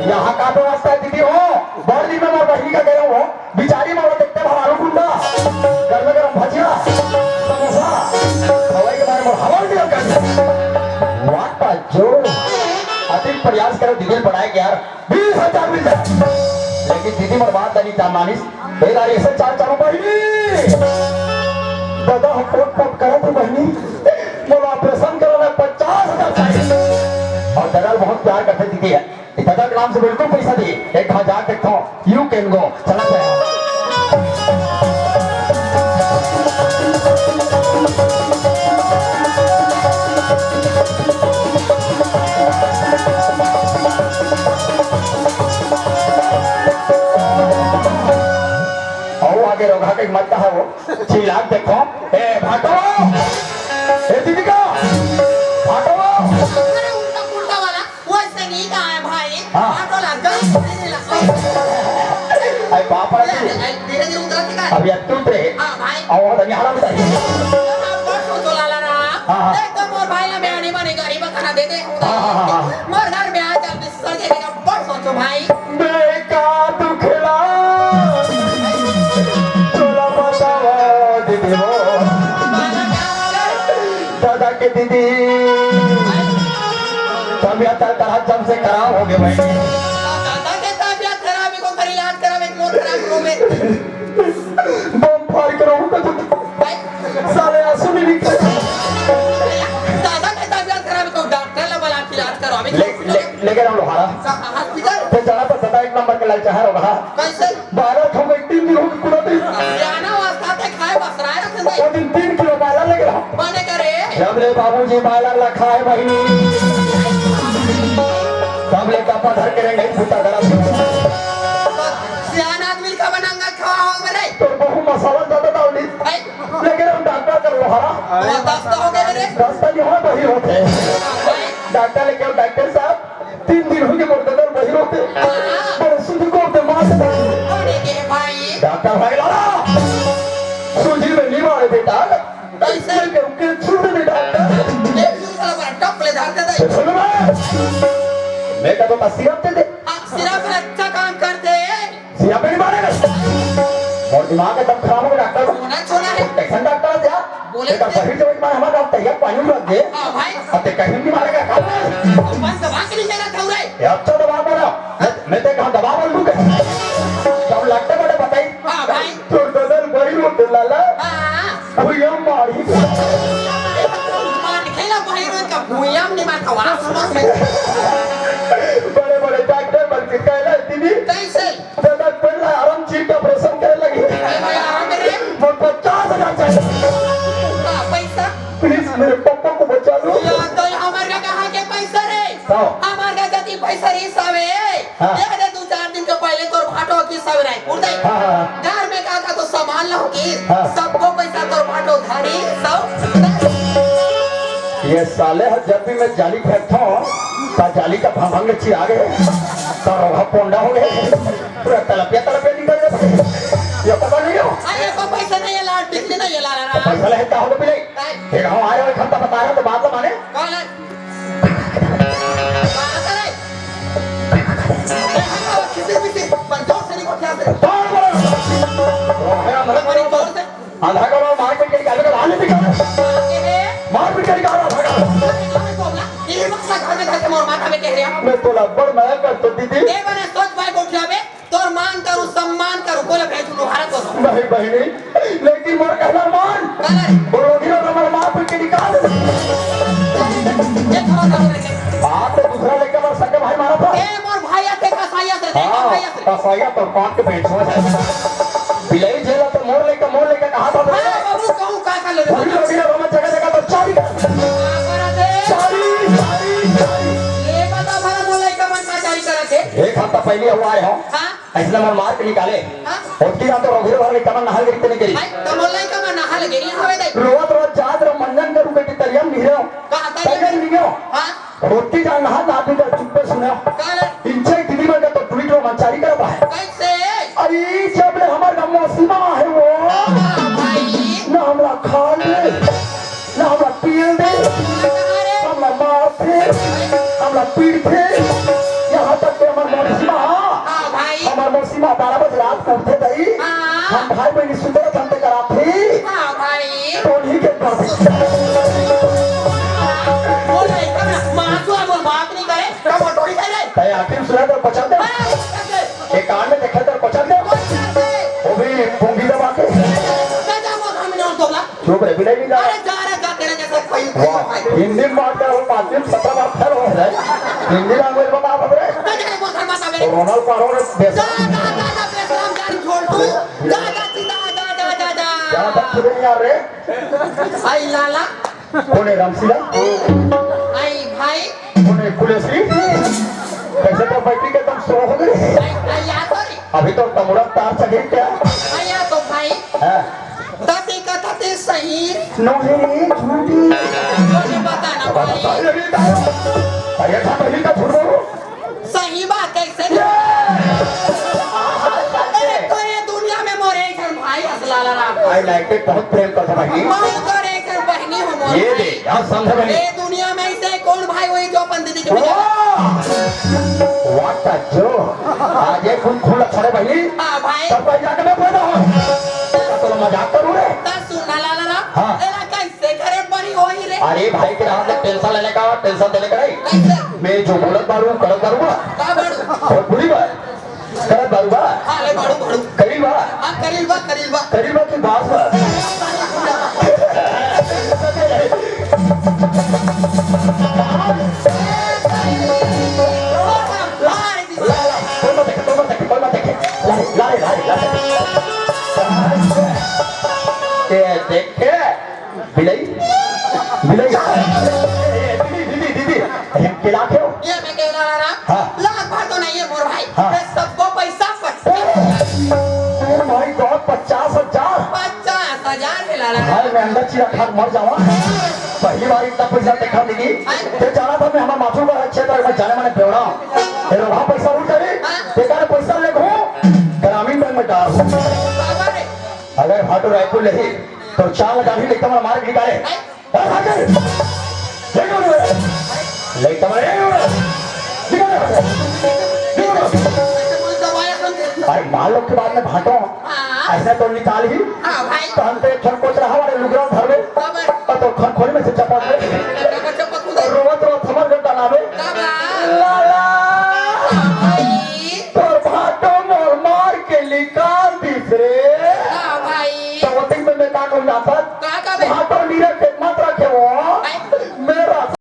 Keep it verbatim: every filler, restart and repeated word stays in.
यहाँ का व्यवस्था है दीदी हो? बड़ दिन में मोर बहिनी का गए हो, बिचारी मोला देखते भर आलू गुंडा, गरम गरम भजिया, समोसा, खवाई के मारे मोर हवा निकल कर। वाह जो, अतिक प्रयास करो दीदी, बढ़ाए के यार, बीस हजार मिल जाए। लेकिन दीदी मोर बात नहीं जान मानिस, ए दारी ऐसे चाल चालू बहिनी। दादा हम पोट पोट करत हूँ बहिनी, मोला ऑपरेशन कराना है, पचास हजार चाहिए। और दादा बहुत प्यार करते दीदी है, दादा के नाम से बिल्कुल पैसा दिए, एक हजार देखता हूँ, you can go, चला जाए। अउ आगे रोगहा के मत कहा वो, चिल्ला के देखो, ए भाटो, ए दीदी का, भाटो। अरे उल्टा पुल्टा वाला, वैसे नहीं कहा है भाई। हाँ। भाटो लग गई, नहीं लग गई। अरे बाप रे। अरे, अरे, धीरे धीरे उतरत का। अभी अब तू उतरे। हाँ भाई। और हम यहाँ उतरे। हाँ, बस वो तो लाला रहा। हाँ, हाँ। देख तो मोर भाई ला मैं आने माने गरीब खाना दे दे। हाँ, हाँ, हाँ, हाँ। मोर घर में आ चल, सर के का बड़ सोचो भाई। बेका दुखला, तोला बतावा दीदी हो। दादा के दीदी, तबियत हर तरह जब से खराब हो गए भाई। दादा के तबियत खराब है, को कर इलाज करावे, मोर खराब हो गए। बम फाड़ के रहूं तो भाई। साले आंसू नहीं निकले। दादा के तबियत खराब है, तो डॉक्टर ला बुला के इलाज करावे। ले, ले, लेके जाओ लोहारा। हाँ, हॉस्पिटल? ते चला तो सदा एक नंबर के लाल चाहे रोगहा। कैसे? बारह ठो में तीन दिन हो गए पूरा दिन। जाना वास्ता ते खाए बस राय रखन दे। वो दिन तीन किलो बायलर लेके रहा। बने करे। जब ले बाबूजी बायलर ला खाए बहिनी, तब ले कपा धर के रेंगे भूता गला। सियान आदमी का बनांगा खावा हो मेरे। तो बहु मसाला ज्यादा डाल दी। भाई। लेकिन हम डॉक्टर कर लोहारा। वो दस्ता हो गए मेरे। दस्ता जो है वही होते हैं। भाई। डॉक्टर लेके आओ, डॉक्टर साहब। तीन दिन हो गए मोर ददन बहिरो ते। बड़े सुध को ते मार दे। अरे के भाई। डॉक्टर भाई लाला। सूजी में नहीं मारे बेटा। कैसे? के, के सुध नहीं डॉक्टर। एक सुध साला बड़ा टप ले धर दे दे। सुन मैं। मैं का तो सिरप दे दे। हाँ, सिरप अच्छा काम करते। सिया पे नहीं मारे। और दिमाग एकदम खराब हो गया डॉक्टर। सोना छोड़ा है। कैसन डॉक्टर है यार? बोले बेटा, थे। बहिर जब मारे हमारा डॉक्टर, यार, पानी लग गए। हाँ, भाई। अब ते कहीं नहीं मारेगा, कहाँ मारे? बस दबा के नहीं मेरा था रे। ये अच्छा दबा बोला। मैं, मैं ते कहाँ दबा बोल दूँ क्या? जब लगते बड़े बताई। हाँ, भाई। तो ददन बहिर होते लाला। हाँ। भुइयां मारी। मान खेला बहिर का भुइयां नहीं मारता वास। बड़े बड़े डॉक्टर बन के कहला दीदी। कैसे? जब पहला आराम चीर के ऑपरेशन करे लगी। अरे भाई, आराम रे। वो पचास हजार चाहिए। हाँ, पैसा। प्लीज मेरे पापा को बचा लो। या तो हमारे का कहाँ के पैसा रे? हाँ। हमारे का जति पैसा रे सावे। हाँ। ये दे दो चार दिन के पहले तोर भाटो की सब रे। उड़ दे। हाँ, हाँ, हाँ। घर में का का तो सामान लाओ की। हाँ। सबको पैसा तोर भाटो धारी सब। ये साले ह जब भी मैं जाली फेंकता हूँ, तो जाली का भंग चिरा गए, तो रोहा पोंडा हो गए। पूरा तलपिया तलपिया निकल जाता है। ये पता नहीं हो? अरे, को पैसा नहीं है, लाल टिकली नहीं है, लाला राम। पैसा नहीं है, क्या होगा बिलाई? नहीं। फिर हम आए हुए खत्ता बता रहे तो बात तो माने। कौन है? बात है। ए, हटाओ, खिसी पिसी, पर जोर से नहीं बोलते यहाँ से। कौन बोला? वो है अंदर बड़ी जोर से। आधा करोड़ मारपीट के निकाले तो बाहर नहीं निकाले। मारपीट के निकाल आधा करोड़। ये मसला घर में घर के मोर माथा में कह रहे हैं। मैं तो लब्बर मैं कर तो दीदी। ए बने सोच भाई को उठावे। तोर मान करू, सम्मान करू, कोला भेजू लोहारा को। नहीं बहिनी, लेकिन मोर कहना मान। काला रे? वो रोगी लोग हमारे माँ पीट के निकाल दे। ये थोड़ा सा बोल रहे। बात तो दूसरा लेकर मोर सगे भाई मारा था। ए, मोर भाई आते कसाईया से, देख हाँ, कसाईया से। कसाईया तो काट के बैठो है। बिलाई झेला तो मोर लेकर, मोर लेकर कहा था। हाँ, बाबू, कहूँ का कर ले। वही रोगी लोग हमारे जगह जगह तो चारी कर। हाँ, करा दे। चारी, चारी, चारी। ये बता भला मोर लेकर मन का चारी करा थे। एक हफ्ता पहले हुआ है, हाँ? हाँ। अइसने मन मार के निकाले। हाँ। ओतकी जान तो रघुवीर भर लइका मन नहाल गिरी ते नइ गिरी। भाई, त मोर लइका मन नहाल गिरी हवे दे। रोवत रोवत जात रहो मंजन के रुके की तरिया में गिरे हो। कहाँ तरिया तरिया में? में गिरे हो। हाँ। ओतकी जान नहा नाती का चुप्पे सुने हो। काला? इंचे दीदी मन का तो ट्वीट रो मंचारी करत है। कैसे? अरे जब ले हमार गाँव में सीमा है वो। हाँ, भाई। ना हमरा खाल दे, ना हमरा पील दे, अरे। हमरा मार दे, हमरा पीटथे। यहाँ तक के हमर मौसी माँ, हाँ भाई। हमर मौसी माँ बारह बजे रात को उठथे दाई। हाँ। हम भाई बहिनी सुंदर धन ते कराथे। हाँ भाई। तो उन्हीं के कर। वो लइका ना, माँ तो अब बात नहीं करे, कब ऑटो नहीं करे। तय आखिर सुना तो पचल दे। हाँ, पचल दे। एक कान में देखे तो पचल दे। पचल दे। वो भी पूंगी दबा के। जा, जा, वो सामने और दोगला। चुप रे, बिलाई नहीं जा। अरे जा रे, जा, तेरे जैसा कोई वाह, भाई। हिंदी में बात करो, पाँच दिन सत्रह बार फेल हो रहे। हिंदी लैंग्वेज बता अब रे। जा, जा, वो शर्मा सा मेरे। रोनल पारो रे, जा, बेशरम। जा, जा, जा, बेशरम, जा, छोड़ तू। जा, जा, सीधा, जा, जा, जा, जा। यहाँ तक खुद नहीं आ रहे। आई लाला। कौन है रामसीला? आई भाई। कौन है कुलेसी? कैसे तो बैटरी के दम स्लो हो गए। आई, आई, या तो रे। अभी तो तमुड़ा तार चढ़े क्या? आई, या तो भाई। हाँ। दादी का था ते सही। नो है, झूठी। मुझे पता ना भाई। अरे था बहिनी का झूठ बोलो। सही बात है, सही। ये! अरे तो ये दुनिया में मोरे एक ठन भाई अस लाला राम। I like it, बहुत प्रेम करता भाई। मैं तो एक ठन बहिनी हूँ मोरे ये भाई। दे, यार समझ भाई। ये दुनिया में ऐसे कौन भाई वही जो अपन दीदी के बिना वाह! What a joke! आज एक खून खून अच्छा रे भाई। हाँ भाई। तब भाई जाके मैं पैदा हूँ। तो मजाक करूँ रे। तब सुन ना लाला राम। हाँ। तेरा कैसे करे बड़ी होई रे? अरे भाई के हाथ में टेंशन लेने का, टेंशन देने का नहीं। कैसे? मैं जो बोलत बारू, करत बारू बा। का बारू? भोजपुरी बा। करत बारू बा। हाँ, ले बारू, बारू। करील बा। हाँ, करील बा, करील बा। करील बा की बास बा। ला, ला, कोई मत देखे, कोई मत देखे, कोई मत देखे। ला, ला, ला, ला। ये देख के बिलई, बिलई। ए, दीदी, दीदी, दीदी, अरे हम केला खेव? ये मैं केला ला रहा। हाँ। लाख भर तो नहीं है मोर भाई। हाँ। ये सबको पैसा पट। Oh my God, पचास हजार। पचास हजार में ला रहा। भाई, मैं अंडा चीरा खा के मर जावा। पहली बार इतना पैसा देखा दीदी। हाँ। ये जाना था मैं हमारे माथुर का क्षेत्र में जाने माने बेवड़ा। ये वहाँ पैसा उठ जाए, हाँ। बेकार पैसा ले घूम। ग्रामीण बैंक में डाल। बाबा रे। अगर भाटो रायपुर ले ही तो चाल गाड़ी लेके हमारा मार के निकाले। अरे भागे। ले लो रे। ले तो मारे रे। निकल रे। निकल रे। अरे मान लो के बाद में भाटो। हाँ। ऐसा तो निकाल ही। हाँ भाई। तो हम तो एक ठन कोच रहा वाले लुगरा धर ले। बाबा। और तो खन खोल में से चपा दे। चपा, चपा कूद। और रोवत रोवत हमर घर डाला बे। बाबा। लाला। हाँ भाई। तोर भाटो मोर मार के निकाल दिस रे। हाँ भाई। तो वो दिन में मैं का कहूँ जाता? का कहबे? भाटो नी